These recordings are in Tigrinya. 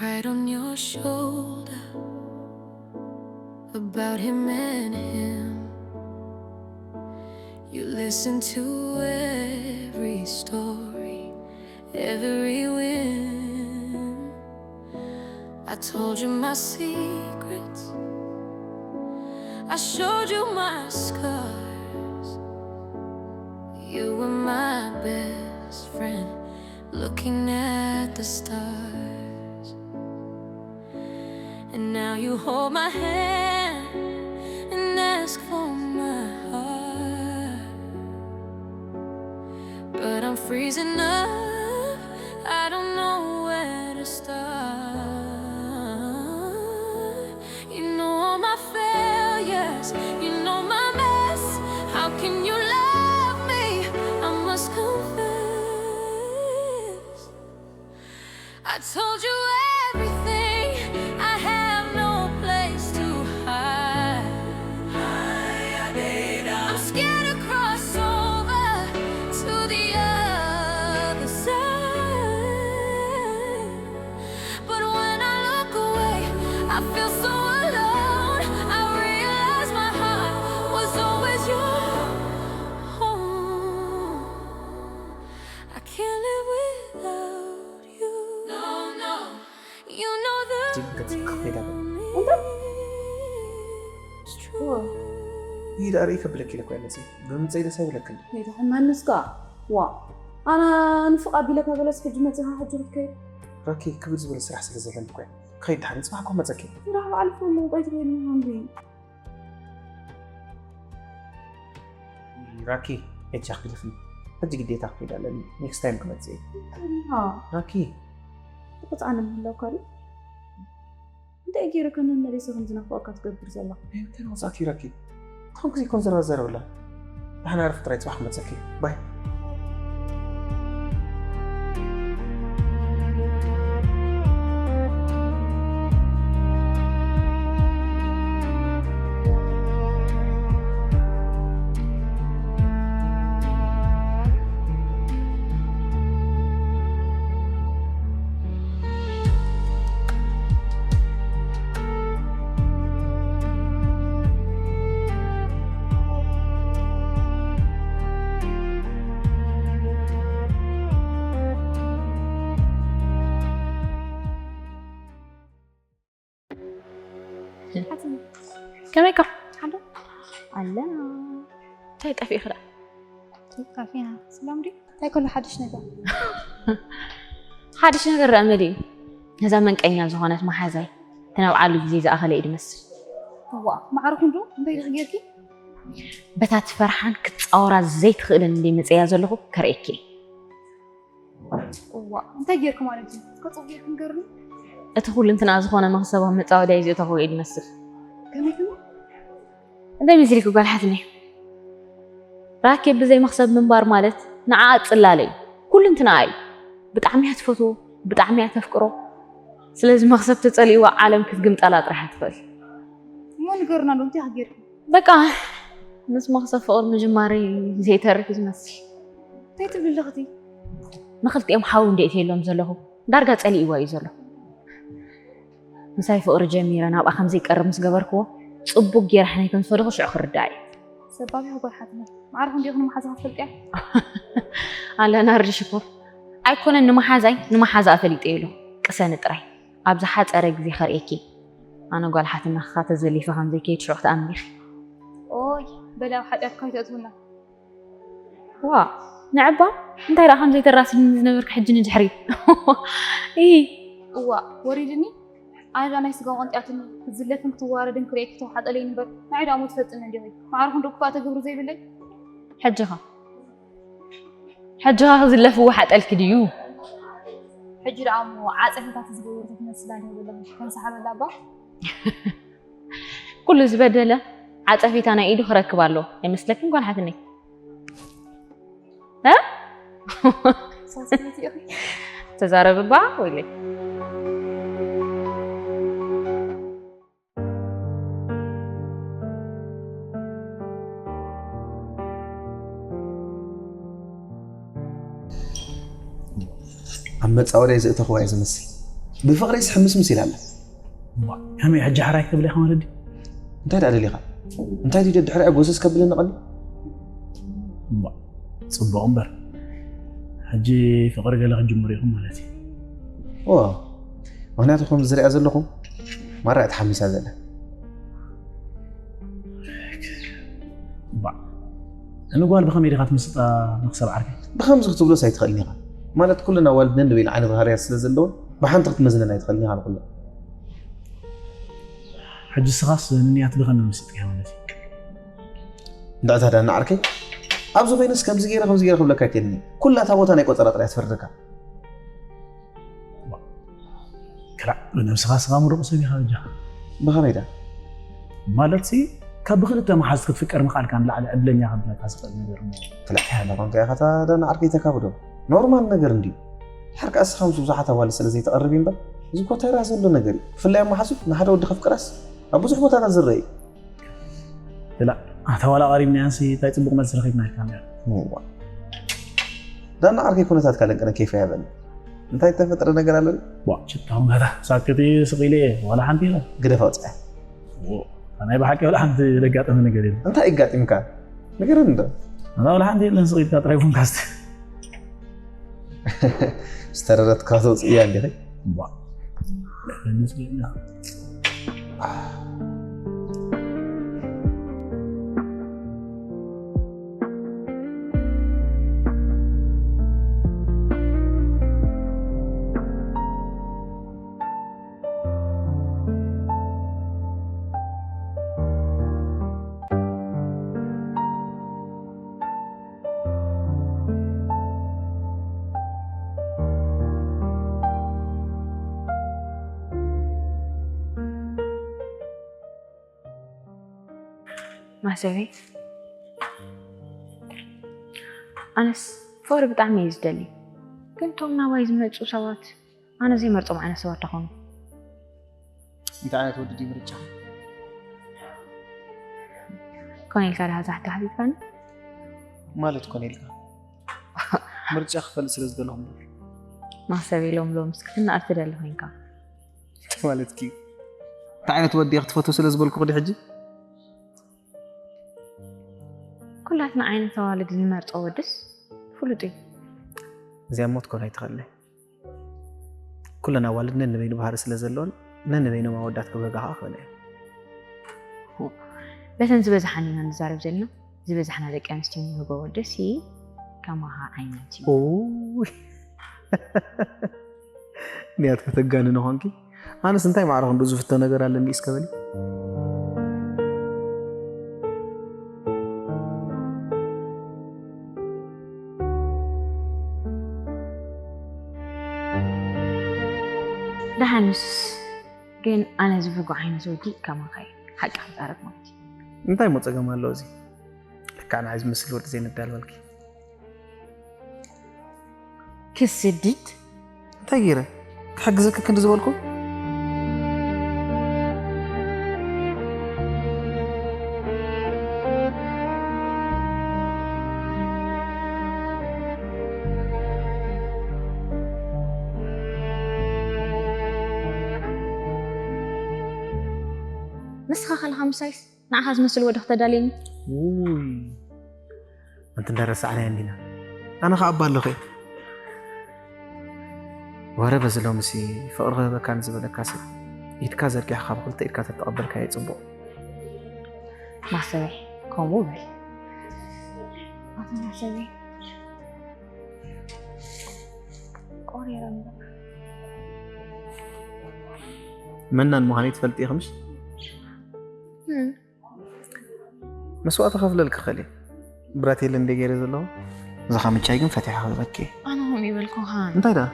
Right on your shoulder, about him and him. You listen to every story, every whim. I told you my secrets, I showed you my scars. You were my best friend, looking at the stars. And now you hold my hand and ask for my heart. But I'm freezing up, I don't know where to start. You know all my failures, you know my mess. How can you love me? I must confess, I told you everything. I have no place to hide. I'm scared to cross over to the other side. But when I look away, I feel so alone. I realize my heart was always your home. I can't live without you. No, no. You know the እጅግ ገጽ ክፍል ይዳበል። real me is true. ይህ ዳር ከብለክ ይለኩ ያለጽ ብምጸይ ደስ ይብለክን። ከይተሕመንስ ከኣ ዋ ኣነ ንፍቓድ ኢለ ከበለስ ሕጂ መጺኻ ሕጂ ክትከይድ ራኪ ክብል ዝበለ ስራሕ ስለ ዘለኒ እኮ እየ። ከይድ ድሓን ጽባሕ እኮ መጸኪ። ስራሕ በዓል ፍቕሪ ቆይ ትበይኒ ሃንዲ ራኪ፣ ሄጃ ክልፍኒ። ሕጂ ግዴታ ክኸይድ ኣለኒ። ኔክስት ታይም ክመጽእ እየ። ራኪ፣ ተቆጽዓኒ ምህላውካ ድዩ እንታይ ገይረ ከመመሊሰ ከምዚ ናፍቆካ ትገብር ዘለኻ እንታይ ወጻእኪ ራኪ? ከም ግዜ ኮን ዘረባ ዘረብላ። ንሕና ዕረፍ ጥራይ ጽባሕ ክመጸኪ። ባይ። ከመይካ? ኣለና። እንታይ ጠፊእኺ ደኣ? ካፌና ሰላም ድዩ? እንታይ ከሎ ሓድሽ ነገር? ሓድሽ ነገር ደኣ መሊኡ። ነዛ መንቀኛ ዝኾነት መሓዛይ ተነብዓሉ ግዜ ዝኣኸለ እዩ ዝመስል። እዋ ማዕረኹም ዶ እንታይ ዲኺ ጌርኪ? በታ ትፈርሓን ክትጻወራ ዘይትኽእልን እንደ መጽያ ዘለኹ ከርእየኪ። እዋ እንታይ ጌርኪ ማለት እዩ? ከጽብ ጌርኪ ንገርኒ። እቲ ኩልንትና ዝኾነ መኽሰብ ኣብ መጻወድያ እዩ ዝእተኹ እዩ ዝመስል። ከመይ ከመይ? እንታይ መሲልኪ ጓል ሓትነይ? ራኬብ ብዘይ መኽሰብ ምንባር ማለት ንዓኣ ጽላለ እዩ። ኩልንትናኣ እዩ። ብጣዕሚ እያ ትፈትዎ፣ ብጣዕሚ እያ ተፍቅሮ። ስለዚ መኽሰብ ተጸሊእዋ ዓለም ክትግምጠላ ጥራሕ እያ ትኽእል። እሞ ንገሩና ዶ እንታይ ጌርኪ? በቃ ምስ መኽሰብ ፍቕሪ ምጅማረይ ዘይተርፍ እዩ ዝመስል። እንታይ ትብሊ ኣለኽቲ? ንኽልቲኦም ሓዊ እንደ እትየሎም ዘለኹ ዳርጋ ጸሊእዋ እዩ ዘሎ። ምሳይ ፍቕሪ ጀሚረ ናብኣ ከም ዘይቀርብ ምስ ገበርክዎ ጽቡቕ ገይረ ሕነይ ከም ዝፈለኹ ሽዑ ክርዳእ እዩ። ሰባቢኹ ጓል ሓትነይ ማዕረኹም ዲኹ ንመሓዛኻ ትፈልጥያ? ኣለና ርዲ ሽኮር ኣይኮነን ንመሓዛይ ንመሓዛኣ ፈሊጠ ኢሉ ቅሰኒ ጥራይ ኣብ ዝሓጸረ ግዜ ከርእየኪ ኣነ ጓል ሓትነኻ ተዘሊፈ ከም ዘይከይድ ሽዑ ክትኣምኒ ኢኺ። ኦይ በሊ ኣብ ሓጢኣት ካይተእትውና። ዋ ንዕባ እንታይ ደኣ ከም ዘይተራስኒ ዝነበርኪ ሕጂ ንድሕሪት ኢ እዋ ወሪድኒ ኣነ ዳ ናይ ስጋ ቆንጢያትኒ ክትዝለፍን ክትዋረድን ክርእየኪ ተዋሓጠለይ እምበር ንዓይ ደኣ ሞ ትፈልጥኒ እንዲኺ ማዕረኹም ዶ ክፋእ ተግብሩ ዘይብለይ ሕጂ ኸ ሕጂ ኸ ክዝለፍ ይወሓጠልኪ ድዩ ሕጂ ደኣ ሞ ዓጸፊታት ዝገበርኩ ትመስላ እንዲኺ ዘለኺ ከም ሰሓበላ እባ ኩሉ ዝበደለ ዓጸፊታ ናይ ኢዱ ክረክብ ኣለዎ ኣይመስለክን ጓል ሓትነይ ሳስቤት ኢኺ ተዛረብባ ወይለይ ኣብ መጻወድያ ዝእተኽዋ እየ ዝመስል። ብፍቕረይስ ሕምስምስ ኢላ ኣላ። እሞ ከመይ ሕጂ ሕራይ ክትብል ኢኻ ማለት ድዩ? እንታይ ደኣ ደሊኻ? እንታይ ድዩ ደድሕሪኣ ጎሰስ ከብለኒ ቀኒ? እሞ ጽቡቕ እምበር ሕጂ ፍቕሪ ገለ ክትጅምሩ ኢኹም ማለት እዩ። ኦ፣ ምኽንያቱ ከም ዝሪኣ ዘለኹ ማራ እያ ተሓሚሳ ዘላ። ባዕ፣ ንጓል ብኸመይ ዲኻ ትምስጣ መኽሰብ ዓርከይ? ብኸምዚ ክትብሎስ ኣይትኽእልን ኢኻ። ማለት ኩለን ኣዋልድ ነንበይኑ ዓይነት ባህርያት ስለ ዘለወን ብሓንቲ ክትመዝነን ኣይትኽእልን ኢኻ ንኹለን። ሕጂ ስኻስ ንንያት ብኸመይ ምስጥ ኢኻ ማለት እዩ? እንድዕታ ዳና ዓርከይ፣ ኣብዚ ኮይነስ ከምዚ ገይረ ከምዚ ገይረ ክብለካ ኣይክእልን እየ። ኩላ እታ ቦታ ናይ ቆጸራ ጥራይ ትፈርደካ። ክላእ ብነብስኻ ስኻ ምሩቕ ሰብ ኢኻ በጃኻ። ብኸመይ ዳ? ማለትሲ ካብ ብክልተ መሓዝ ክትፍቀር ምኽኣልካ ንላዕሊ ዕድለኛ ከብለካ ዝኽእል ነገር እሞ። ክላእ ያለ ኮንካ ኢኻ እታ ዳና ዓርከይ ተካብዶ። ኖርማል ነገር እንድዩ። ድሓር ከኣ እስኻ ምስ ብዙሓት ኣዋልድ ስለ ዘይተቐርብ እምበር፣ እዚ እኮ ተራ ዘሎ ነገር እዩ። ብፍላይ ኣብ መሓዙት ንሓደ ወዲ ከፍቅራስ ኣብ ብዙሕ ቦታታት ዝረአ እዩ። ላ ኣታ ዋላ ቀሪብናያንሲ እንታይ ጽቡቕ መልሲ ረኺብና ኢልካ ነር። እዋ። ዳና ዓርከይ ኩነታትካ ለንቀነ ኬፍ ያበል። እንታይ ተፈጥረ ነገር ኣሎ? ዋ ችታው መታ ሳክቲ ስቕ ኢለ ዋላ ሓንቲ ኢለ። ግደፍ ኣውፅኣ። ናይ ብሓቂ ዋላ ሓንቲ ዘጋጠመ ነገር የለን። እንታይ ይጋጥምካ? ንገረኒ እንዶ። ኣታ ዋላ ሓንቲ የለን ስቕ ኢልካ ጥራይ ቡንካስት። ዝተረረትካ ተውፅእያ እንዲኺ? ዋ። ለንስገኛ። ማሰበይ ኣነስ ፍቕሪ ብጣዕሚ እየ ዝደሊ፣ ግን እቶም ናባይ ዝመፁ ሰባት ኣነ ዘይመርፆም ዓይነት ሰባት ዳኾኑ። እንታይ ዓይነት ወዲ ድዩ ምርጫ? ኮነ ኢልካ ድሃ ዛሕቲ ሓቲትካኒ? ማለት ኮነ ኢልካ ምርጫ ክፈልጥ ስለ ዝደለኹ እምበር። ማሰበይ ሎም ሎም እስክትናኣር ትደሊ ኮይንካ። ማለትኪ እንታይ ዓይነት ወዲ ክትፈቱ ስለ ዝበልኩ ክዲ ሕጂ? ኩላትና ዓይነት ኣዋልድ ዝመርፆ ወድስ ፍሉጥ እዩ። እዚኣ ሞት ኮን ኣይትኸልኒ። ኩለን ኣዋልድ ነንበይኑ ባህሪ ስለ ዘለዎን ነንበይኖም ኣወዳት ክብህጋ ከዓ ክኽእለ እዩ። በተን ዝበዝሓን ኢና ንዛረብ ዘለና። ዝበዝሕና ደቂ ኣንስትዮ ንህጎ ወደሲ ከማኻ ዓይነት እዩ። ኡይ። ንያት ከተጋንኒ ኾንኪ። ኣነስ እንታይ ማዕረ ክንዱ ዝፍቶ ነገር ኣለኒ እስከ በሊ። ደሓንስ ግን ኣነ ዝብህጎ ዓይነት ወዲ ከማኻ እዩ። ሓቂ ክዛረብ ማለት እዩ። እንታይ ሞ ጸገም ኣለዎ እዚ? ልክዕ ንዓይ ዝመስል ወዲ ዘይንዳል በልኪ። ክስድድ እንታይ ገይረ? ክሕግዘኪ ክንዲ ዝበልኩ? ንስኻ ከለኻ ምሳይስ ንዓኻ ዝመስል ወዲ ክተዳልየኒ? ውይ፣ ኣንቲ እንዳረሳዕናዮ እንዲና። ኣነ ኸዓ ኣባ ኣለኹ እየ። ወረ በዚ ሎምሲ ፍቕሪ ክህበካ ንዝበለካ ሰብ ኢድካ ዘርጊሕካ ብኽልተ ኢድካ ተተቐበልካዮ ጽቡቕ። ማሰበይ ከምኡ በል። ኣቶ ማሰበይ ቆሪረ እምበር። መናን ምዃነይ ትፈልጢ ኢኺ ምሽ? እም። መስዋእቲ ከፍለልኪ ክእል እየ። ብራቴለ እንደ ገይረ ዘለዎ። እዛ ኻምቻይ ግን ፈቲሐ ክህበኪ እየ። ኣነ ሆም ይበልኩኻ። እንታይ ደኣ?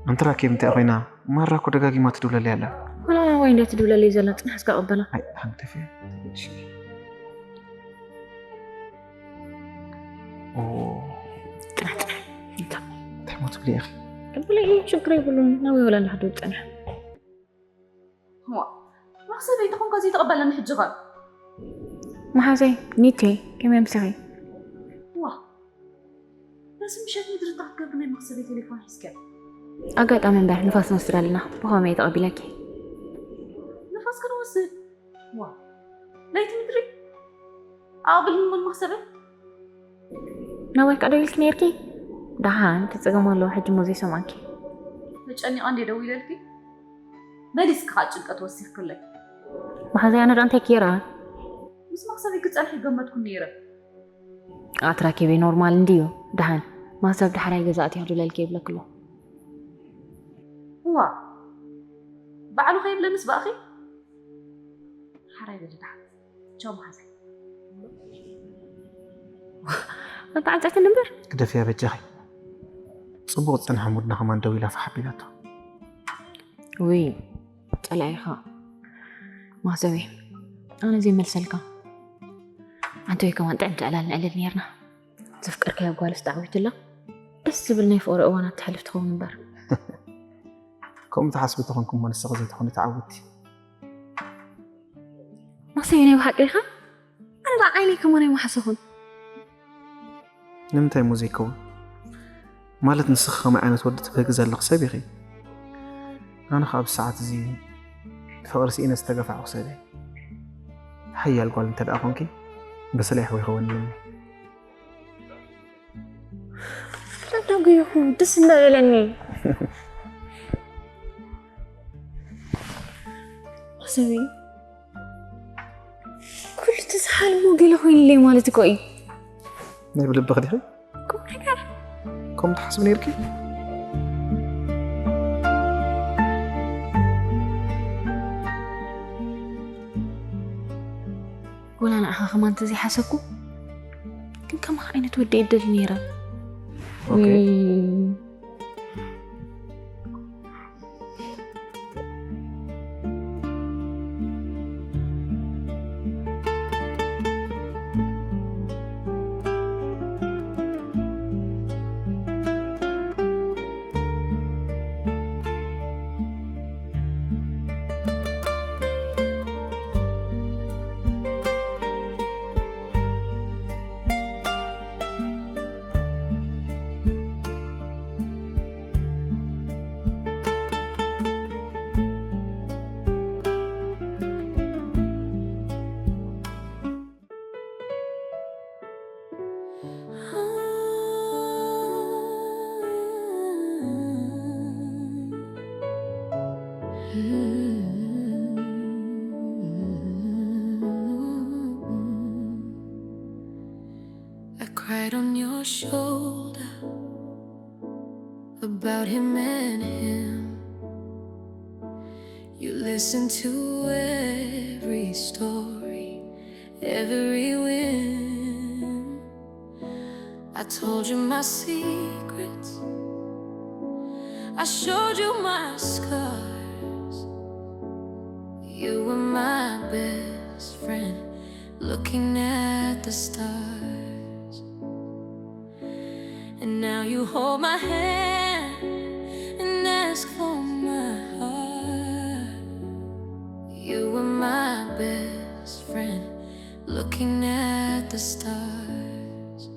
ኣንቲ ራኬብ እንታይ ኮይና? ማራ እኮ ደጋጊማ ትድውለለይ ኣላ። ወላ ወይ እንዴት ትድውለለይ ዘላ? ጽናሕ እስካ ቀበላ። ኣይ፣ ሃንግደፍ እየ። እሺ። ኦ። ጽናሕ፣ ትብሊ ኢኺ። ቅብለ እዩ፣ ችግር የብሉን። ናበይ ወላ ንኽድውል ጸኒሐ። ዋ፣ መኽሰበይ ተኾንካ ዘይተቐበለኒ ሕጂ ኸ? መሓዘይ ኒቴ፣ ከመይ ኣምሲኺ? ዋ፣ ነዚ ምሸት ምድሪ እንታይ ክትገብሪ ናይ መኽሰበይ ቴሌፎን ሒዝኪያ? ኣጋጣሚ እምበር ንፋስ ንወስድ ኣለና። ብኸመይ ተቐቢለኪ? ንፋስ ክንወስድ? ዋ፣ ለይቲ ምድሪ ኣቕብል ንመን መኽሰበይ? ናባይ ከ ደዊልኪ ነይርኪ? ደሓን ትጽገም ኣለዎ ሕጂ እሞ ዘይሰማዕኪ። ተጨኒቐ እንዴ ደዊለልኪ? መሊስኪ ከዓ ጭንቀት ወሲኽክለይ። መሓዘይ ኣነ ደኣ እንታይ ክይራ? ምስ መኽሰበይ ክጸንሕ ይገመትኩ ነይረ። ኣትራኪበይ ኖርማል እንድዩ። ደሓን መኽሰብ ዳሕራይ ገዛ ኣትያ ክድውለልኪ ይብለክሎ። እዋ፣ ባዕሉ ከይብለንስ ባእኺ ሓራይ በሊ ደሓን። ቻው መሓዘይ። ኣታ ዓንጸትን እምበር ግደፍያ በጃኺ። ጽቡቕ ዝጸንሐ ሙድና ከማን ደው ኢላ ፋሕ ኣቢላቶ። ውይ ጸላኢኻ መኽሰበይ፣ ኣነ ዘይመልሰልካ። ኣንተ ወይ ከማን ጥዕምቲ ዕላል ንዕልል ነይርና። ዘፍቀርካያ ጓልስ ተዓዊትላ ደስ ዝብል ናይ ፍቕሪ እዋናት ትሓልፍ ትኸውን እምበር። ከምኡ ትሓስቢ ተኾንኩ እሞ ንስኺ ዘይትኾኒ ተዓወቲ። መኽሰበይ ናይ ብሓቂ ኢኻ? ኣነ ደኣ ዓይነይ ከማን ኣይመሓሰኹን። ንምንታይ እሞ ዘይከውን? ማለት ንስኺ ከመይ ዓይነት ወዲ ትብህጊ ዘለኺ ሰብ ኢኺ። ኣነ ኸኣ ኣብዚ ሰዓት እዚ ብፍቕሪ ስኢነ ዝተገፋዕኩ ሰብ እየ። ሓያል ጓል እንተ ደኣ ኾንኪ በሰለይ ኣሕዊኺ ወንኒ። እንዳጎየኹ ደስ እንዳበለኒ። መኽሰበይ ኩሉ እቲ ዝሓልሞ ገለ ኮይኑለይ ማለት እኮ እዩ። ናይ ብልብኺ ዲኺ? ቁም ነገር። ከምኡ ትሓስቢ ነይርኪ? ወላ ንዓኻ ከማን እንተዘይሓሰብኩ ግን ከማኻ ዓይነት ወዲ እየ እደሊ ነይረ። ኦኬ። እም፣ I cried on your shoulder about him and him. You listened to every story, every whim. I told you my secrets. I showed you my scars. You were my best friend, looking at the stars. And now you hold my hand and ask for my heart. You were my best friend, looking at the stars.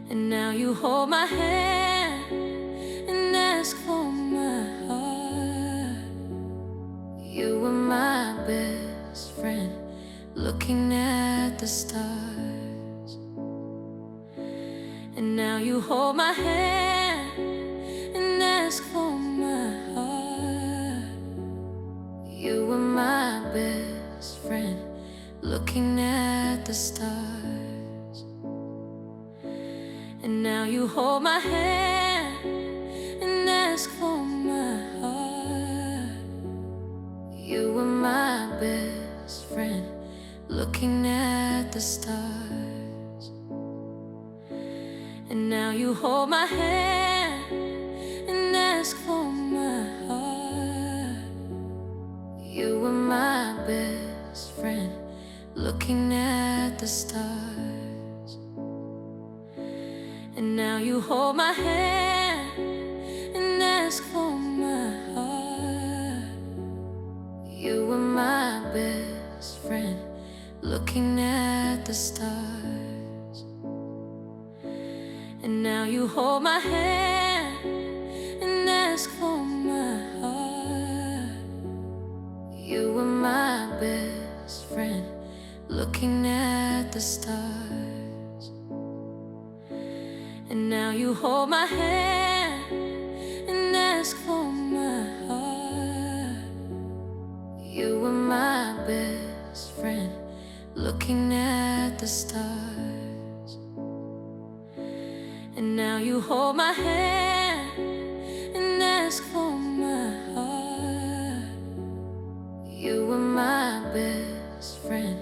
And now you hold my hand and ask for my heart. You were my best friend, looking at the stars. And now you hold my hand and ask for my heart. You were my best friend, looking at the stars. And now you hold my hand and ask for my heart. You were my best friend, looking at the stars. And now you hold my hand and ask for my heart. You were my best friend, looking at the stars. And now you hold my hand and ask for my heart. You were my best friend, looking at the stars. And now you hold my hand and ask for my heart. You were my best friend, looking at the stars. And now you hold my hand and ask for my heart. You were my best friend, looking at the stars. And now you hold my hand and ask for my heart. You were my best friend,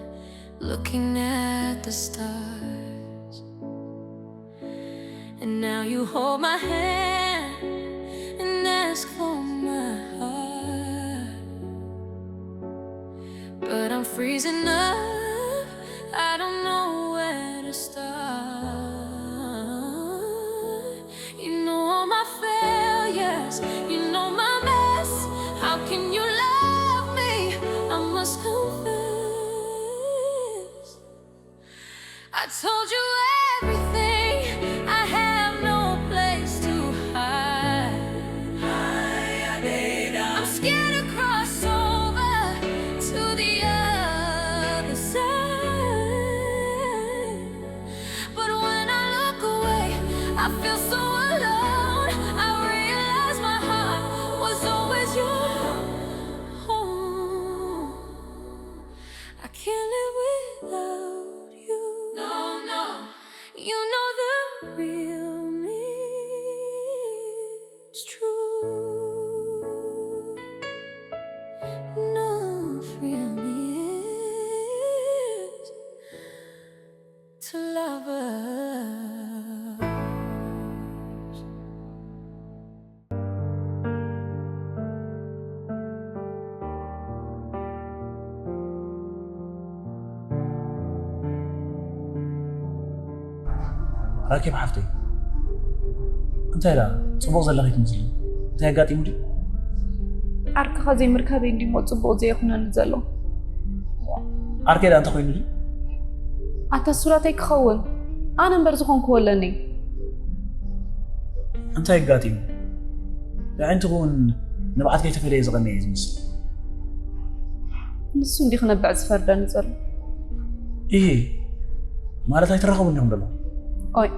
looking at the stars. And now you hold my hand and ask for my heart. But I'm freezing up, I don't know where to start. You know all my failures, you know my mess. How can you love me? I must confess. I told you everything, I have no place to hide. I'm scared to cross over to the other side. But when I look away, I feel so alone. I realize my heart was always your home. I can't live without you. No, no. You know the real me is true. No, real me is to lovers. ራኬብ ሓፍተይ፣ እንታይ ደኣ ጽቡቕ ዘለኺ ትመስሊ? እንታይ ኣጋጢሙ ድዩ? ዓርክኻ ዘይምርካበይ እንዲሞ ጽቡቕ ዘየኹነኒ ዘሎ። ዓርከይ ደኣ እንታይ ኮይኑ ድዩ? ኣታ ሱራተይ ክኸውን ኣነ እምበር ዝኾንክዎ ኣለኒ። እንታይ ኣጋጢሙ? ኣዒንትኺ እውን ንብዓት ከይተፈለየ ዝቐነየ እዩ ዝመስል። ንሱ እንዲ ክነብዕ ዝፈርደኒ ዘሎ። እሂ፣ ማለት ኣይትራኸቡን ዲኹም ዘለኹም? ኦይ፣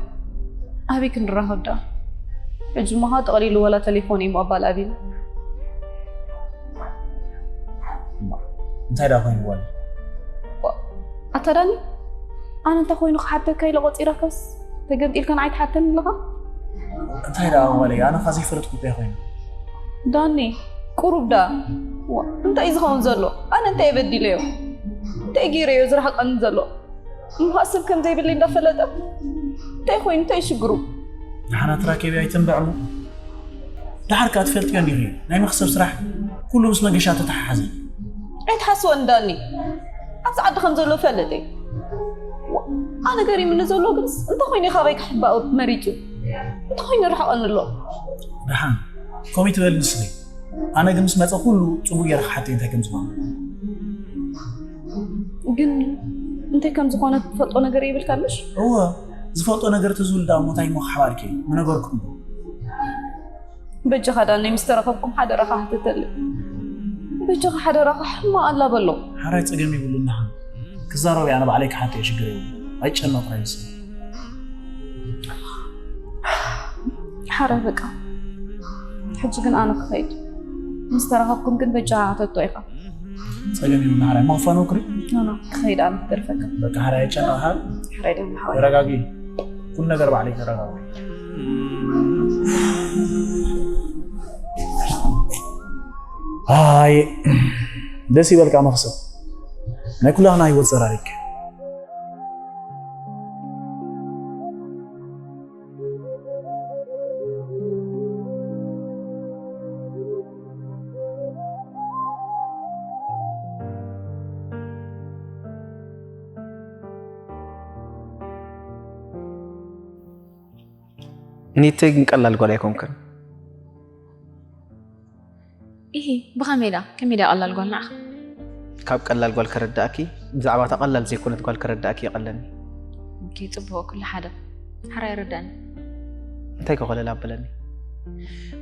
ኣበይ ክንራኸብ ደኣ? ሕጂ እሞ ኸኣ ጠቕሊሉ ዋላ ቴሌፎን እዩ ምቕባል ኣቢሉ። እንታይ ደኣ ኮይኑ ጓል? ኣታ ዳኒ፣ ኣነ እንታይ ኮይኑ ክሓተካ ኢለ ቆጺረካስ ተገምጢልካ ንዓይ ትሓተኒ ኣለኻ? እንታይ ደኣ ጓለይ፣ ኣነ ኸኣ ዘይፈለጥኩ እንታይ ኮይኑ? ዳኒ፣ ቁሩብ ደኣ። ዋ፣ እንታይ እዩ ዝኸውን ዘሎ? ኣነ እንታይ እየ በዲለዮ? እንታይ ገይረዮ ዝረሓቐኒ ዘሎ? እሞ ኸኣ ሰብ ከም ዘይብለይ እንዳፈለጠ እንታይ ኮይኑ? እንታይ እዩ ሽግሩ? ንሓና ትራኬቢ ኣይትንበዕ እሞ። ደሓር ከኣ ትፈልጥዮ እንዲኺ፣ ናይ መኽሰብ ስራሕ ኩሉ ምስ መገሻ ተተሓሓዘ። ኣይትሓስቦ እንዳኒ፣ ኣብዚ ዓዲ ከም ዘሎ ፈልጥ እየ። ዋ፣ ኣነ ገሪምኒ ዘሎ ግንስ እንታይ ኮይኑ እዩ ካባይ ክሕባእ መሪጹ? እንታይ ኮይኑ ይርሕቐኒ ኣሎ? ደሓን ከምኡ ትበል ንስኺ። ኣነ ግን ምስ መጸ ኩሉ ጽቡቕ ገይረ ክሓትዮ እንታይ ከም ዝኾነ። ግን እንታይ ከም ዝኾነ ትፈልጦ ነገር የብልካንሽ? እወ፣ ዝፈልጦ ነገር ተዝህሉ ደኣ እሞ እንታይ እሞ ክሓባእልኪ ምነገርኩ እሞ። በጃኻ ዳነይ ምስ ተራኸብኩም ሓደራኻ ሕተተለይ። በጃኻ ሓደራኻ ሕማቕ ኣላ በሎ። ሓራይ ጸገም የብሉን ደሓን። ክዛረብ እየ ኣነ ባዕለይ ክሓቶ እየ ሽግር የብሉን። ኣይጨነቕ ጥራይ ንስኺ። ሓራይ በቃ ሕጂ ግን ኣነ ክኸይድ። ምስ ተራኸብኩም ግን በጃኻ ሕተቶ ኢኻ። ጸገም የብሉን ሓራይ። መኽፈኑ ክሪ ኖ ኖ ክኸይድ ኣነ ክገድፈካ። በቃ ሓራይ ኣይጨነቕ ሓራይ። ሓራይ ዳኒ ሓወይ። ተረጋጊ። ኩሉ ነገር ባዕለይ ከረጋግኦ። ኣይ ደስ ይበልካ መኽሰብ ናይ ኩላህና ህይወት ዘራሪክ። ኒተይ ግን ቀላል ጓል ኣይኮንክን። ኢሂ፣ ብኸመይ ዳ ከመይ ዳ ቀላል ጓል ንዓኻ? ካብ ቀላል ጓል ከረዳእኪ፣ ብዛዕባ እታ ቀላል ዘይኮነት ጓል ከረዳእኪ ይቐለኒ። ኦኬ፣ ጽቡቕ፣ ኩሉ ሓደ። ሓራይ ረዳእኒ። እንታይ ከኸለል ኣበለኒ?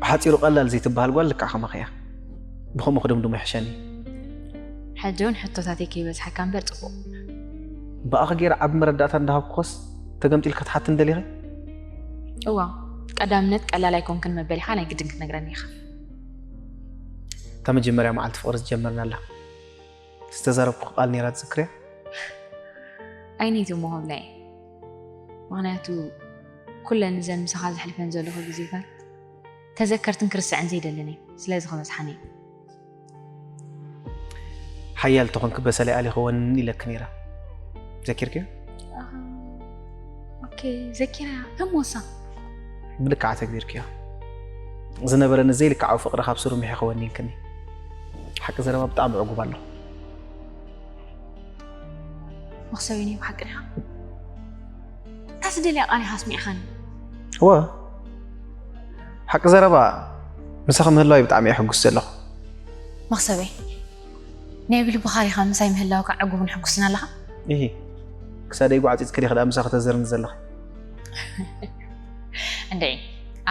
ብሓጺሩ ቀላል ዘይትበሃል ጓል ልክዕ ከማኺ እያ። ብኸምኡ ክድምድሞ ይሕሸኒ። ሕጂ እውን ሕቶታተይ ከይበዝሓካ እምበር ጽቡቕ። ብኣኺ ገይረ ዓቢ መረዳእታ እንዳሃብኩኸስ ተገምጢልካ ትሓትኒ ደሊኺ? እዋ፣ ቀዳምነት ቀላል ኣይኮንክን መበሊኻ ናይ ግድን ክትነግረኒ ኢኻ። እታ መጀመርያ መዓልቲ ፍቕሪ ዝጀመርናላ ዝተዛረብኩ ቃል ነይራ ትዝክርያ? ኣይነይቲ እሞ ክብላ እየ። ምኽንያቱ ኩለን እዘን ምሳኻ ዘሕልፈን ዘለኹ ግዜታት ተዘከርትን ክርስዐን ዘይደልን እየ። ስለዚ ክበዝሓን እየ። ሓያል ተኾንኪ በሰለይ ኣሊኸወኒ ኢለኪ ነይራ። ዘኪርክዮ? ኦኬ፣ ዘኪራ። እሞሳ? ብልክዓ ተግቢርክዮ። ዝነበረኒ ዘይልክዓዊ ፍቕሪ ካብ ስሩ ምሒኸወኒ ኢልክኒ። ሓቂ ዘረባ ብጣዕሚ ዕጉብ ኣለኹ። መኽሰቢኒ ብሓቂ ዲኻ? እታ ዝደልያ ቃል ኢኻ ኣስሚዕኻኒ። እወ፣ ሓቂ ዘረባ ምሳኺ ምህላወይ ብጣዕሚ እየ ሕጉስ ዘለኹ። መኽሰበይ፣ ናይ ብልብኻ ዲኻ ምሳይ ምህላውካ ዕጉብን ሕጉስን ኣለኻ? ኢሂ፣ ክሳደይ ጓዕጺጽኪ ዲኺ ደኣ ምሳኺ ተዘርኒ ዘለኺ? እንድዒ፣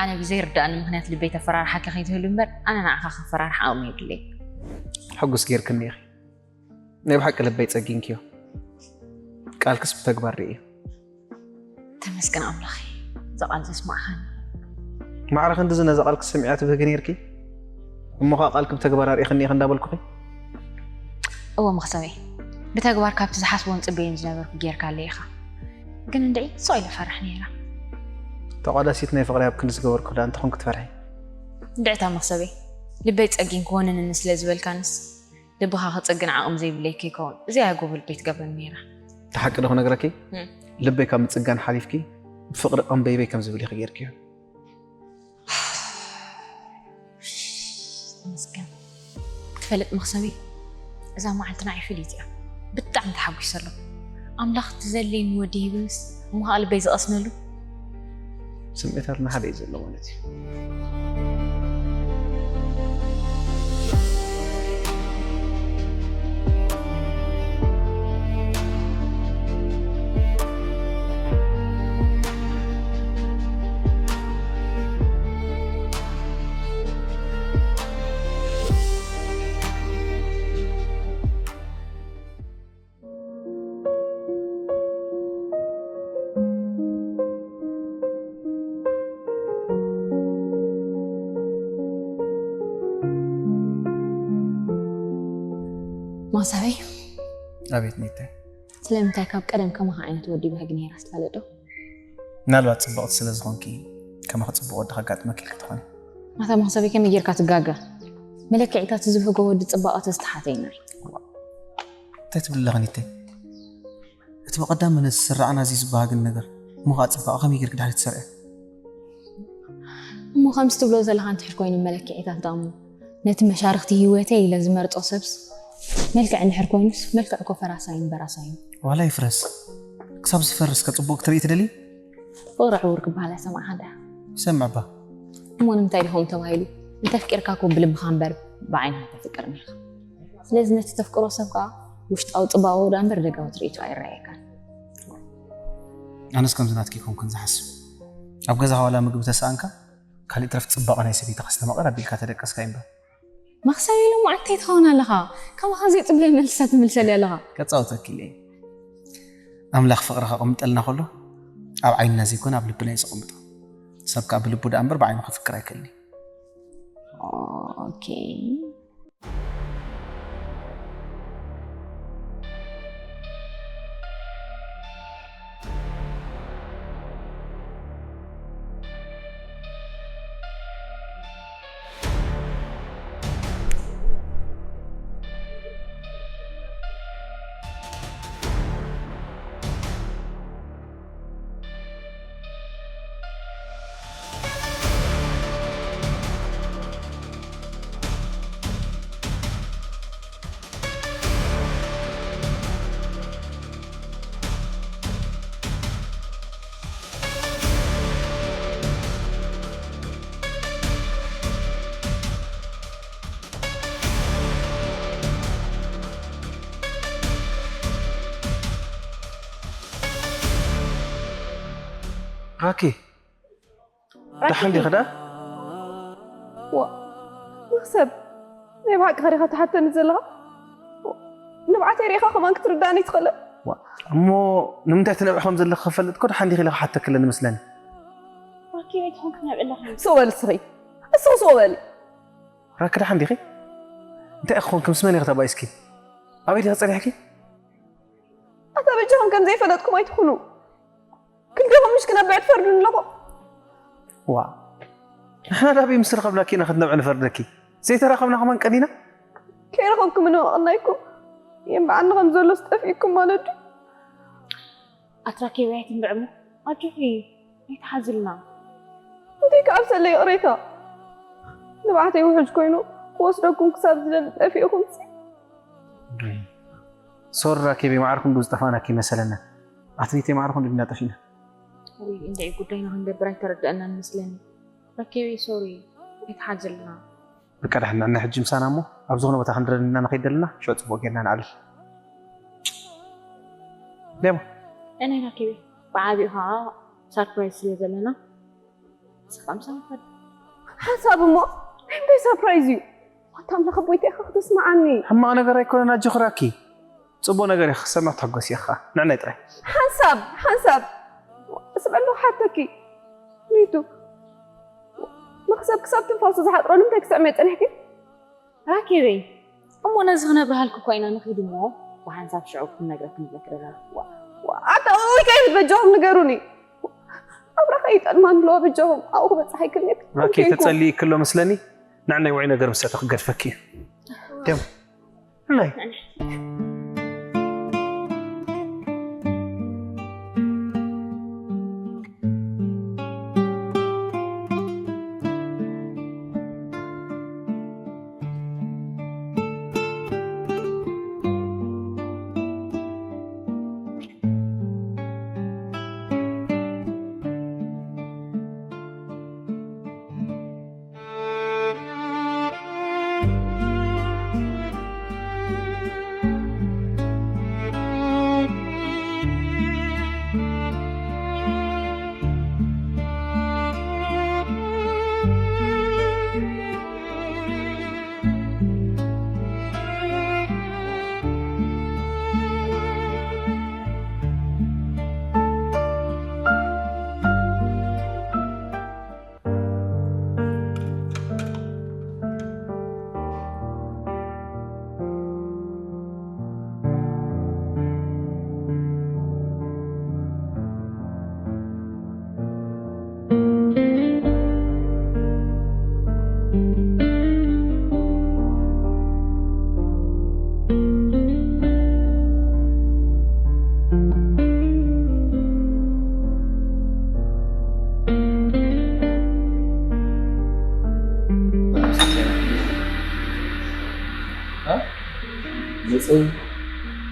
ኣነ ብዘይርዳእኒ ምኽንያት ልበይ ተፈራርሓካ ከይትህሉ እምበር፣ ኣነ ንዓኻ ከፈራርሕ ዓቕሚ የብለይ። ሕጉስ ጌርክኒ ኢኺ። ናይ ብሓቂ ልበይ ጸጊንክዮ። ቃልክስ ብተግባር ርእዮ። ተመስገን ኣምላኸይ፣ እዛ ቃል ዘስማዕኻኒ። ማዕረ ክንድዚ ነዛ ቃልኪ ሰሚዐያ ትብህጊ ኔርኪ? እሞ ኸኣ ቃልኪ ብተግባር ኣርኢኽኒ ኢኺ እንዳበልኩኺ? እወ መኽሰበይ፣ ብተግባር ካብቲ ዝሓስቦን ጽበዮን ዝነበርኩ ጌርካለይ ኢኻ። ግን እንድዒ ስቕ ኢለ እፈርሕ ነይረ። ተቋዳሲት ናይ ፍቕሪ ኣብ ክንዲ ዝገበርኩ ደኣ እንተኾንኩ ትፈርሒ? እንድዒ እታ መኽሰበይ፣ ልበይ ጸጊን ክወንንኒ ስለ ዝበልካንስ ልብኻ ክጽግን ዓቕሚ ዘይብለይ ከይከውን እዚኣ እያ ጎቦ ልበይ ትገብረኒ ነይራ። እታ ሓቂ ዶ ክነግረኪ? እም። ልበይ ካብ ምጽጋን ሓሊፍኪ ብፍቕሪ ቀንበይበይ ከም ዝብል ኢኺ ጌርክዮ። ተመስገን። ትፈልጥ መኽሰበይ፣ እዛ መዓልቲ ንዓይ ፍልይቲ እያ። ብጣዕሚ ተሓጒሰ ኣለኹ። ኣምላኽ እቲ ዘድልየኒ ወዲ ሂብንስ እሞ ኸኣ ልበይ ዝቐስነሉ። ስምዒታትና ሓደ እዩ ዘሎ ማለት እዩ። መኽሰበይ፣ ኣቤት ኒተይ። ስለምንታይ ካብ ቀደም ከማኻ ዓይነት ወዲ ብህግ ነይራ ትፈልጥ ዶ? ምናልባት ጽብቕቲ ስለ ዝኾንኪ ከማኺ ጽቡቕ ወዲ ከጋጥመኪ ኢልኪ ትኾኒ። ኣታ መኽሰበይ ከመይ ጌርካ ትጋገ? መለክዒታት ዝብህጎ ወዲ ጽባቐ ተዝተሓተይና። እንታይ ትብሊ ኣለኺ ኒተይ? እቲ ብቐዳምነት ዝስራዕን ኣዝዩ ዝበሃግን ነገር እሞ ኸኣ ጽባቐ ከመይ ጌርኪ ድሕሪት ትሰርዕዮ? እሞ ከምዚ ትብሎ ዘለኻ እንድሕር ኮይኑ መለክዒታት ደኣ እሞ ነቲ መሻርኽቲ ህይወተይ ኢለ ዝመርጾ ሰብስ መልክዕ እንድሕር ኮይኑስ መልክዕ እኮ ፈራሳይን በራሳይን። ዋላ ይፍረስ ክሳብ ዝፈርስ ከጽቡቕ ክትርኢ ትደሊ? ፍቕሪ ዕውር ክበሃል ኣይሰማዕካን ዲኻ? ይሰምዕ እባ። እሞ ንምንታይ ዲኹም ተባሂሉ እንተፍቂርካ እኮ ብልብኻ እምበር ብዓይንኻ ኣይተፍቅርን ኢኻ። ስለዚ ነቲ ተፍቅሮ ሰብ ከኣ ውሽጣዊ ጽባቐኡ ደኣ እምበር ደጋዊ ትርኢቱ ኣይረኣየካን። ኣነስ ከምዚ ናትኪ ኣይኮንኩን ዝሓስብ። ኣብ ገዛኻ ዋላ ምግቢ ተሰኣንካ ካልእ ትረፍ ጽባቐ ናይ ሰበይትኻ ኣስተማቕር ኣቢልካ ተደቀስካ እዩ እምበር። መኽሰብ ኢሉ መዓልቲ ትኸውን ኣለኻ። ከማኻ ዘይጽበዮ መልስታት ትምልሰለይ ኣለኻ። ከጻውተኪ ኢለ እየ። ኣምላኽ ፍቕሪ ከቐምጠልና ከሎ ኣብ ዓይንና ዘይኮነ ኣብ ልብና እዩ ዘቐምጦ። ሰብ ከኣ ብልቡ ደኣ እምበር ብዓይኑ ከፍቅር ኣይክእልን እዩ። ኦኬ። ራኪ፣ ደሓን ዲኺ ደኣ? ዋ፣ መኽሰብ፣ ናይ ብሓቂ ኸ ዲኻ ትሓተኒ ዘለኻ? ንብዓተይ ርኢኻ ከማን ክትርዳእኒ ኣይትኽእልን? ዋ፣ እሞ ንምንታይ ትነብዒ ከም ዘለኺ ክፈልጥ እኮ ደሓን ዲኺ ኢለ ክሓተኪ ኣለኒ መስለኒ። ራኪ፣ ቤት ኾንክ ናብ እለኻ። ስቕ በል እስኺ። እስኺ ስቕ በል። ራኪ፣ ደሓን ዲኺ? እንታይ ኢኺ ኮንኪ? ምስ መን ኢኺ ተባኢስኪ? ኣበይ ዲኺ ጸኒሕኪ? ኣታ በጃኹም ከም ዘይፈለጥኩም ኣይትኹኑ። ክልቴኹም ምሽ ክነብዕ ትፈርዱኒ ኣለኹም። ዋ፣ ንሕና ዳበይ ምስ ረኸብናኪ ኢና ክትነብዒ ንፈርደኪ? ዘይተራኸብና ከማን ቀኒና? ከይረኸብኩም ንመቐናይኩም የንብዓኒ ከም ዘሎስ ጠፊእኩም ማለት ድዩ? ኣትራኬብያ ኣይትንብዕሞ። ኣጆኺ፣ ኣይትሓዝልና። እንታይ ክዓብሰለይ ይቕሬታ። ንብዓተይ ውሕጅ ኮይኑ ክወስደኩም ክሳብ ዝደሊ ጠፊእኹም ሲ። ሶሪ ራኬበይ፣ ማዕረ ክንዱ ዝጠፋእናኪ መሰለና። ኣትሌተይ ማዕረ ክንዱ ድና ጠፊእና። ውይ፣ እንድዒ ጉዳይና ክንገብር ኣይተረድአናን መስለኒ። ራኬበይ፣ ሶሪ፣ ኣይትሓዝልና። በቃ፣ ደሓን ንዕና ሕጂ ምሳና እሞ፣ ኣብ ዝኾነ ቦታ ክንድረድና ንኸይድ ደለና፣ ሽዑ ጽቡቕ ጌርና ንዓልል። ደሞ። እኔ ራኬበይ፣ ብዓቢኡ ኸዓ ሳርፕራይዝ ስለ ዘለና፣ ንስኻ ምሳና ውሰድ። ሓንሳብ እሞ፣ ናይ ምንታይ ሳርፕራይዝ እዩ? ኣታ ኣምላኽ ኣቦይ፣ እንታይ ኢኻ ክትስምዓኒ? ሕማቕ ነገር ኣይኮነን፣ ኣጆኺ ራኪ። ጽቡቕ ነገር ኢኺ ክሰምዕ ትሕጎሲ ኢኻ። ንዕናይ ጥራይ። ሓንሳብ፣ ሓንሳብ። እስመሉ ሓተኪ። ኒቱ። መኽሰብ ክሳብ ትንፋሱ ዝሓጽሮ ንምንታይ ክስዕም እየ ጸኒሕኪ? ራኬበይ፣ እሞ ነዚ ክነብርሃልኪ እኳ ኢና ንኺድ እሞ፣ ብሓንሳብ ሽዑ ክንነግረኪ ንብለኪ ደለና። ዋ፣ ዋ፣ ኣታ ወይ ከይድ በጃኹም ንገሩኒ። ኣብራኸ ይጠልማን ኣለዎ በጃኹም፣ ኣብኡ ክበጽሕ ኣይክእልን እየ። ራኬ፣ ተጸሊእኪ ኣሎ መስለኒ። ንዕናይ ውዑይ ነገር ምስ ሰተ ክገድፈኪ እዩ። ደም። ናይ።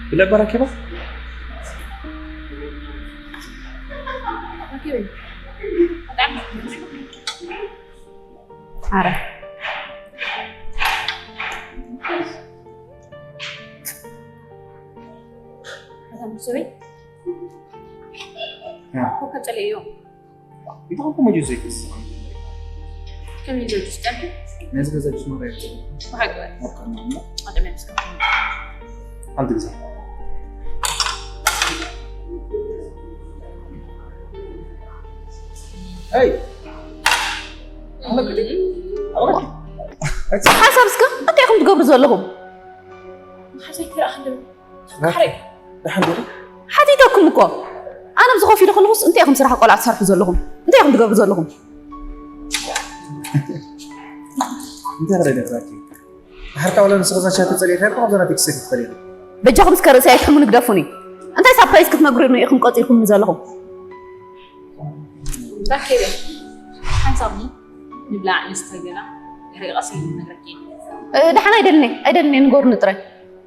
ብልዕባ ራኬባ? ኣረ። እቶም ሰበይ ያ። ኮካ ጸለዮ። ይተኸኩም መጆ ዘይክስ። ከም ይዘው ትስጠን። ነዚ ገዛ ጅስ መራ ይብጽ። ወሓቅ። ኣቀማማ። ኣደም ያስከ። ሓንቲ ግዜ። ኣይ። ሓሳብ እስከ እንታይ ኢኹም ትገብሩ ዘለኹም? ሓሳብ ትረኣ ሓሳብ። ሓቲተኩም እኮ። ኣነ ኣብዚ ኮፍ ኢለ ከለኹስ እንታይ ኢኹም ስራሕ ቆልዓ ትሰርሑ ዘለኹም? እንታይ ኢኹም ትገብሩ ዘለኹም? እንታይ ኸደ ደፍራኪ? ድሓር ካብ ለምስ ኸዛ ቻት ጸሊእካ እኮ ኣብዛ ናተይ ክሰኪ ትኽእል ኢኻ። በጃኹም እስከ ርእሰይ ኣይትሕሙኒ ግደፉኒ። እንታይ ሳፕራይዝ ክትነግሩኒ ኢኹም ቀጺልኩም ዘለኹም? ራኬብ ሓንሳብ ንብላዕ ንስተ ገና ድሕሪ ቀስ ኢሉ ነግረኪ። እ፣ ደሓን ኣይደልኒ፣ ኣይደልኒ ንገሩኒ ጥራይ።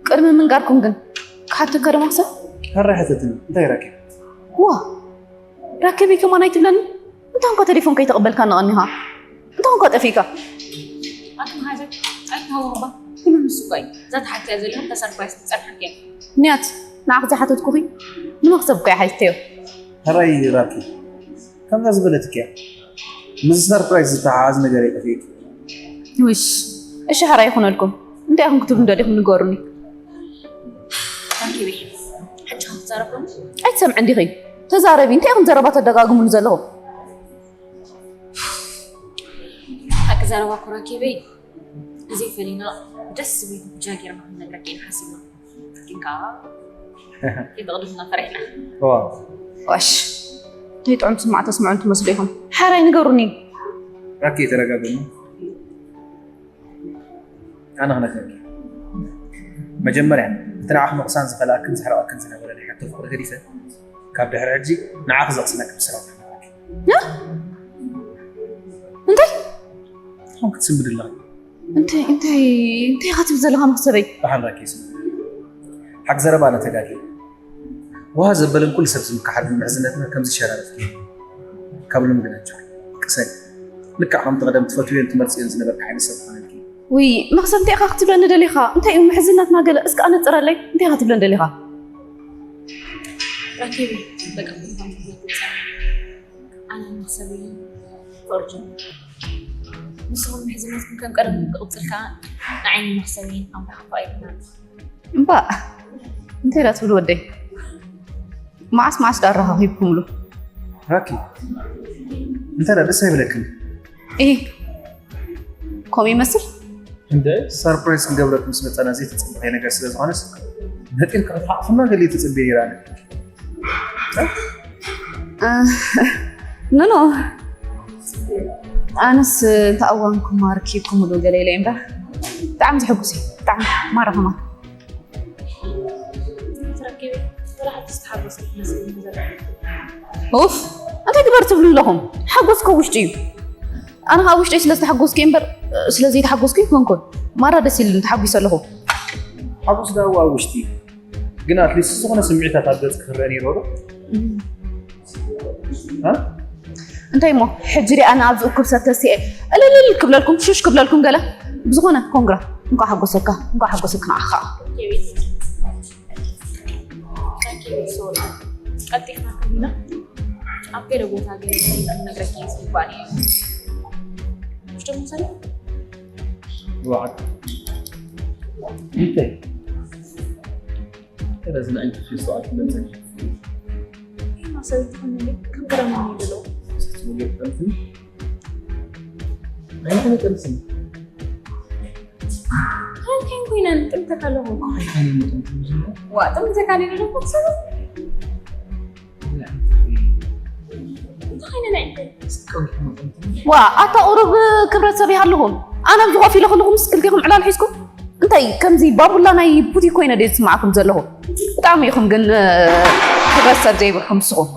ቅድሚ ምንጋርኩም ግን ክሓተካ ዶ ማክሰብ? ሕራይ ሕተትኒ፣ እንታይ ራኬብ? ዋ፣ ራኬበይ ከማን ኣይትብለኒ? እንታይ እንኳ ቴሌፎን ከይተቐበልካ ንቐኒኻ? እንታይ እንኳ ጠፊእካ? ኣቲ መሃዘ፣ ኣይትሃወኽባ። ኩሉ ንሱ እኳ እዩ። እዛ ተሓትያ ዘለኹ እታ ሰርፕራይዝ ትጸንሓካ እያ። ንያት፣ ንዓኽ ዝሓተትኩኺ ንመኽሰብ እኮ እየ ሓቲተዮ። ሕራይ ራኬብ። ከምዛ ዝበለትኪ እያ። ምስ ሰርፕራይዝ ዝተሓሓዝ ነገር የጠፍእኪ። ውሽ፣ እሺ፣ ሕራይ ይኹነልኩም። እንታይ ኢኹም ክትብሉ ደሊኹም ንገሩኒ። ራኪበይ፣ ሕጂ ከም ትዛረብ ሎሚ ኣይትሰምዕን ዲኺ? ተዛረቢ። እንታይ ኢኹም ዘረባ ተደጋግሙሉ ዘለኹም? ሓቂ ዘረባ እኮ ራኪበይ፣ ግዜ ፈሊና ደስ ዝብል ጉጃ ጌርና ክንነግረካ ኢና ሓሲብና። ግን ከዓ ይተቕድምና ፈሪሕና። ዋ ዋሽ፣ እንታይ ጥዑም ስማዕ ተስምዑን ትመስሉ ኢኹም። ሓራይ ንገሩኒ። ራኪ ተረጋገሙ። ኣነ ክነግረኪ። መጀመርያ እቲ ንዓኺ ምቕሳን ዝኸልኣክን ዘሕርቐክን ዝነበረ ናይ ሕቶ ፍቕሪ ገዲፈ፣ ካብ ድሕሪ ሕጂ ንዓኺ ዘቕስነኪ ብስራሕ ክነግረኪ። እንታይ ከም ክትስንብድ ኣለኺ። እንታይ እንታይ እንታይ ኢኻ ትብል ዘለኻ መክሰበይ? ብሓንራኪ ይስንብድ። ሓቂ ዘረባ ኣነ ተጋግየ። ውሃ ዘበለን ኩሉ ሰብ ዝምክሓልን ምሕዝነትና ከምዚ ሸራረፍኪ ካብ ሎም ግን ኣጆኺ ቅሰኒ። ልክዕ ከምቲ ቀደም ትፈትውዮን ትመርፅዮን ዝነበርኪ ዓይነት ሰብ ክኾነልኪ። ውይ መክሰብ እንታይ ኢኻ ክትብለኒ ደሊኻ? እንታይ እዩ ምሕዝነትና ገለ እስከ ኣነፅረለይ እንታይ ኢኻ ትብለኒ ደሊኻ? ራኪበይ በቃ ኣነ መክሰበይ ፍቕሪ ጀሚሩ። ንስኹም ምሕዝነትኩም ከም ቀደምኩም ክቕፅል ከዓ ንዓይን መክሰበይን ኣምላኽ ክፈቕደልና ኣለኹ። እምባእ እንታይ ዳ ትብሉ ወደይ? መዓስ መዓስ ዳ ኣረኻኺብኩምሉ? ራኪ እንታይ ዳ ደስ ኣይብለክን? እሂ ከምኡ ይመስል? እንደ ሰርፕራይዝ ክንገብረኪ ምስ መፀና ዘይተፀበኸ ነገር ስለ ዝኾነስ መጢርካ ክትሓቕፍና ገለ ተፀቢየ ነይረ ኣነ። ኖ ኖ ኣነስ እንተ ኣዋንኩም ኣርኪብኩምሉ ገለ ኢለ እምበር ብጣዕሚ ዘሐጉስ እዩ። ብጣዕሚ ማራ ከማን ትረኪቢ ወላ ሓንቲ ዝተሓጎሰት ትመስል ዘላ ኡፍ እንታይ ግበር ትብሉ ኣለኹም? ሓጎስ ካብ ውሽጢ እዩ። ኣነ ካብ ውሽጠይ ስለ ዝተሓጎስኩ እምበር ስለ ዘይተሓጎስኩ ይኮንኩን። ማራ ደስ ኢሉኒ ተሓጒሰ ኣለኹ። ሓጎስ ዳዋ ኣብ ውሽጢ እዩ። ግን ኣትሊስት ዝኾነ ስምዒታት ኣብ ገጽ ክረአ ነይርዎ ዶ? እ? እንታይ እሞ ሕጂ ሪኣ ንኣብዚ እኩብ ሰብ ተሲኤ እልልል ክብለልኩም ሹሽ ክብለልኩም ገለ ብዝኾነ ኮንግራ እንኳዕ ሓጎሰካ እንኳዕ ሓጎሰክ ንዓኻ ቀልጢፍና ከሊና ኣብ ገለ ቦታ ገለ ነገር ክነግረኪ ዝግባእ እዩ። ውሽጦ መውሰድ ዋዓት እንታይ ረዝና እንት ፊስቶ ኣትመንዘን ማሰብ ትኾን ከም ገረመኒ ይብሎ ኣይተነጠልስን ካንቴን ኮይነን ጥምተካ ኣለኹ ኣይተነጠልስን ዋ ጥምተካ ኣለኹ ሰብ ዋ ኣታ ቁሩብ ክብረት ሰብ ይሃልኹም። ኣነ ኣብዚ ኮፍ ኢለ ከለኹ ምስ ክልቴኹም ዕላል ሒዝኩም እንታይ ከምዚ ባቡላ ናይ ቡቲ ኮይነ ድየ ዝስምዓኩም ዘለኹ? ብጣዕሚ ኢኹም ግን ክብረት ሰብ ዘይብልኩም ንስኹም።